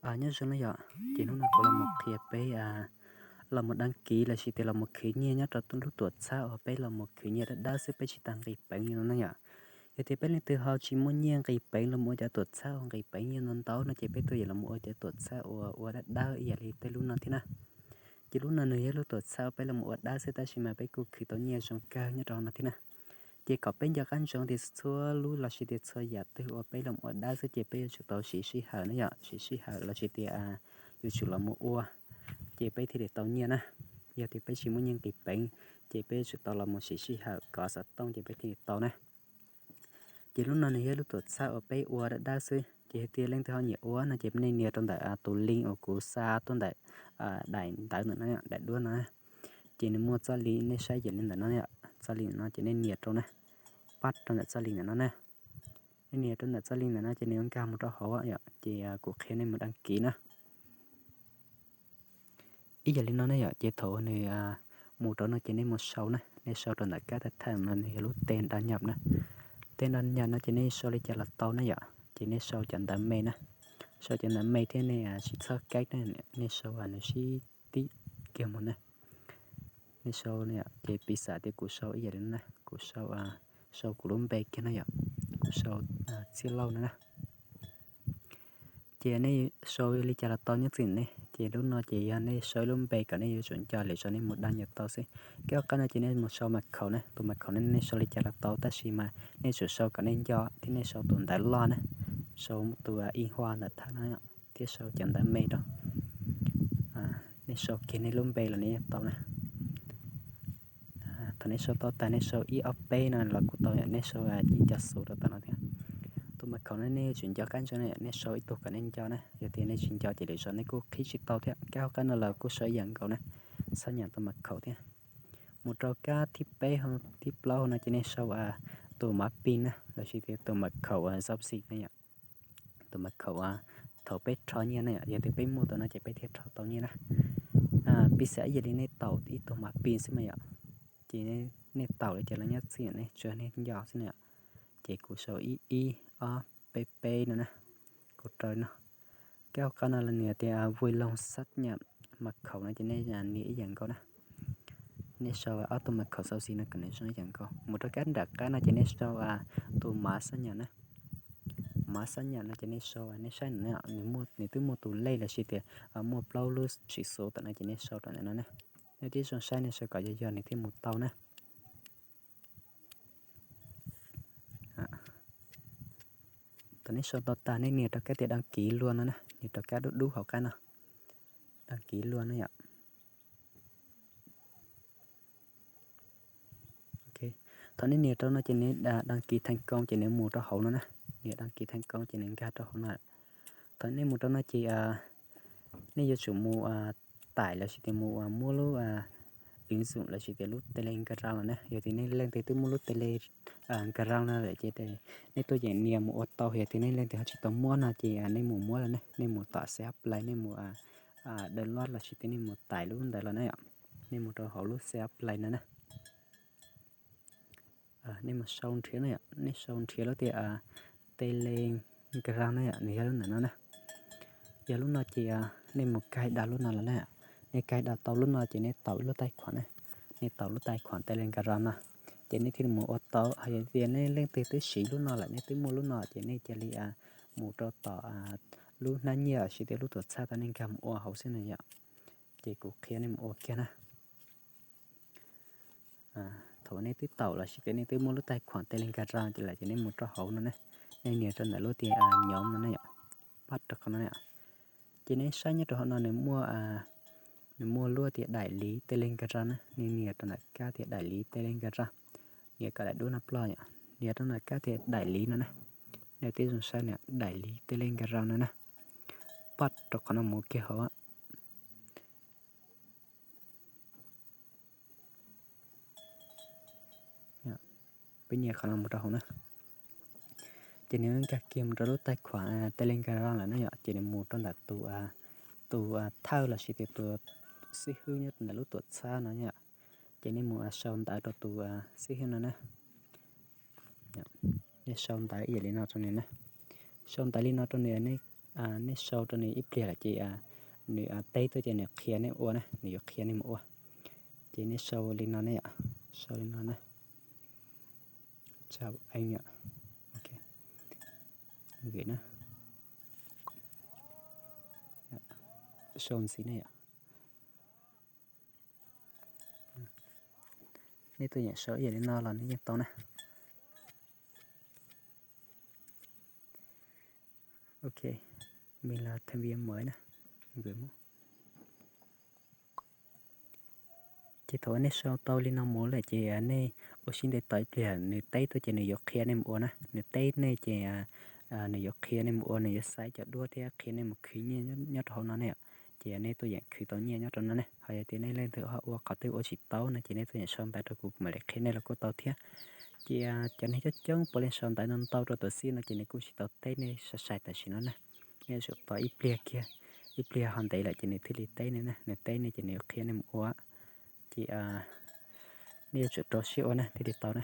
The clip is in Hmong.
Nyob zoo na yom, ces hnub no kuv los mus qhia peb los mus đăng ký lossis tias los mus khwv nyiaj nyob rau lub tuam txhab uas peb los mus khwv nyiaj dawb dawb xwb, peb tsis tas nqis peev li no na yom. Yog tias peb leej twg ho tsis muaj nyiaj nqis peev los mus ua cov tuam txhab uas nqis peev nyiaj ntau ntau no ces peb tuaj yeem los mus ua cov tuam txhab uas ua dawb dawb ib yam li tej lub no thiab na. Ces lub no nws yog lub tuam txhab uas peb los mus ua dawb xwb tab sis mas peb kuj khwv tau nyiaj zoo kawg nyob rau hauv no thiab na. Ces kom peb nco qab ntsoov tias txhua lub lossis tias txhua yam twg uas peb los mus ua dawb xwb ces peb yuav tsum tau siv sij hawm na yom, siv sij hawm lossis tias yuav tsum los mus ua ces peb thiaj li tau nyiaj na. Yog tias peb tsis muaj nyiaj nqis peev ces peb yuav tsum tau los mus siv sij hawm kov xov tooj ces peb thiaj li tau na. Ces lub no nws yog lub tuam txhab uas peb ua dawb dawb xwb, ces yog tias leej twg ho nyiam ua no ces nej nias rau ntawm tus link uas kuv xa tuaj ntawm daim ntawv ntawm no, daim duab no na. Ces nws muaj txoj link nej saib yam li ntawm no, txoj link ntawm no ces nej nias rau na, pab rau ntawm txoj link ntawm no na. Nej nias rau ntawm txoj link ntawm no ces nws yuav nkag mus rau hauv yom, ces kuv qhia nej mus đăng ký na. Ib yam li no ne yom, ces thaum nws mus rau no ces nej mus sau na, nej sau rau ntawm kab thawj thawj no nws yog lub tên đăng nhập na. Tên đăng nhập no ces nej sau li cas los tau na yom, ces nej sau cov ntawv me na, sau cov ntawv me thiab nej tsis txhob keb na, nej sau nws sib tib kiag mus na. Nej sau na yom, ces piv xam tias kuv sau ib yam li no na, kuv sau, sau kuv lub npe kiag na yom, kuv sau Txhiaj Lauj no na. Ces nej sau li cas los tau nyob txwm ne, ces lub no ces yog nej sau ib lub npe kom nej yuav tsum nco lwm zaus nej mus đăng nhập tau xwb. Kab hauv qab no ces nej mus sau mật khẩu na, tus mật khẩu no nej sau li cas los tau tab sis mas nej tsum sau kom nej nco thiab nej sau tus ntawv loj na, sau tus in hoa ntawm thawj no thiab sau cov ntawv me rau. Nej sau kiag nej lub npe los nej yeej tau na. Thaum nej sau tau tag nej sau ib ob peb no los kuj tau, yog nej sau ib co xuv rau tom no thiab. Tus mật khẩu no nej yuav tsum nco qab ntsoov na, nej sau ib tug kom nej nco na, yog tias nej tsis nco ces lwm zaus nej kuj qhib tsis tau thiab. Kab hauv qab no los kuj sau ib yam nkaus na, xác nhận tus mật khẩu thiab. Mus rau kab thib peb, thib plaub no ces nej sau tus mã pin na, lossis tias tus mật khẩu giao dịch na yom. Tus mật khẩu thaum peb rho nyiaj na yom, yog tias peb muaj tus no ces peb thiaj rho tau nyiaj na. Piv xam ib yam li nej taus ib tug mã pin xwb mas yom, ces nej taus li cas los nyob txwm nej tsuas nej nco xwb na yom. Ces kuv sau ib ib ob peb peb no na, kuv raws no. Kab hauv qab no los nws tias vui lòng xác nhận mật khẩu no ces nej nias ib yam nkaus na. Nej sau ob tug mật khẩu giao dịch no kom nws zoo ib yam nkaus. Mus rau kab nram qab no ces nej sau tus mã xác nhận na. Mã xác nhận no ces nej sau, nej saib nws, nws twb muaj tus lej lossis tias muaj plaub lub tswv xuv tom no ces nej sau rau ntawm no na. Nej twb zoo saib nej sau kom yog yog nws thiaj mus tau na. Thaum nej sau tau tag nej nias rau kab tias đăng ký luôn no na, nias rau kab dub dub hauv qab no, đăng ký luôn na yom. Thaum nej nias rau no ces nws đăng ký thành công ces nws mus rau hauv no na, nias đăng ký thành công ces nws nkag rau hauv no. Thaum nej mus rau no ces nej yuav tsum mus tải lossis tias mus muab lub ứng dụng lossis tias lub Telegram los na. Yog tias nej leej twg twb muaj lub Telegram no lawm ces nej tuaj yeem nias mus ua tau, yog tias nej leej twg ho tsis tau muab no ces nej mus muab los na, nej mus tom C H Play nej mus download lossis tias nej mus tải lub ntawd los na yom. Nej mus rau hauv lub C H Play no na. Nej mus sau nrhiav na yom, nej sau nrhiav lub tias Telegram na yom, nws yog lub ntawm no na. Yog lub no ces nej mus cài đặt lub no los na. Nej cài đặt tau lub no ces nej taus ib lub tài khoản na. Nej taus lub tài khoản Telegram no ces nej thiaj li mus ua tau. Hos yog tias nej leej twg twb siv lub no lawm, nej twb muaj lub no ces nej cia li mus rau tom lub hnab nyiaj lossis tias lub tuam txhab tau nej nkag mus ua hauv xwb na yom. Ces kuv qhia nej mus ua kiag na. Thaum nej twb taus lossis tias nej twb muaj lub tài khoản Telegram lawm ces nej mus rau hauv no na, nej nias rau ntawm lub tias nhóm no na yom, pab rau qhov no na. Ces nej saib nyob rau hauv no nws muaj, nws muaj lub tias đại lý Telegram na, nej nias rau ntawm kab tias đại lý Telegram, nias kom daim duab no ploj yom, nias rau ntawm kab tias đại lý no na, nej twb zoo saib na, đại lý Telegram no na, pab rau qhov no mus kiag hauv. Peb nias qhov no mus rau hauv na, ces nws nkag kiag mus rau lub tài khoản Telegram lawm na yom, ces nws mus rau ntawm tus, tus thawj lossis tias tus xib hwb nyob ntawm lub tuam txhab no yom. Ces nej mus sau ntawv rau tus xib hwb no na. Nej sau ntawv ib yam li no rau nws na. Sau ntawv li no rau nws, nej nej sau rau nws ib pliag lawm ces nws teb tuaj ces nws qhia nej ua na, nws yuav qhia nej mus ua. Ces nej sau li no ne yom, sau li no na. Chào anh ạ. Ok, gửi na. Sau ntxiv ne yom. Nej tuaj nyeem sau ib yam li no los nej yeej tau na. Ok, mình là thành viên mới na. Ces thaum uas nej sau tau li no mus lawm ces nej ua siab ntev tos ib pliag, nws teb tuaj ces nws yuav qhia nej mus ua na. Nws teb nej ces nws yuav qhia nej mus ua, nws yuav xaiv cov duab thiab qhia nej mus khwv nyiaj nyob rau hauv no ne yom. Ces nej tuaj yeem khwv tau nyiaj nyob rau no ne. Ho yog tias nej leej twg ho ua qhov twg ua tsis tau no ces nej tuaj yeem sau ntawv rau kuv, kuv mam li qhia nej los kuj tau thiab. Ces cov neeg coob coob puav leej sau ntawv ntau ntau rau tuam xib no ces nws kuj tsis tau teb nej sai sai tam sim no na. Nej yuav tsum tos ib pliag kiag, ib pliag ho ntev lawm ces nws thiaj li teb nej na. Nws teb nej ces nws yuav qhia nej mus ua. Ces nej yuav tsum rau siab ua na thiaj li tau na.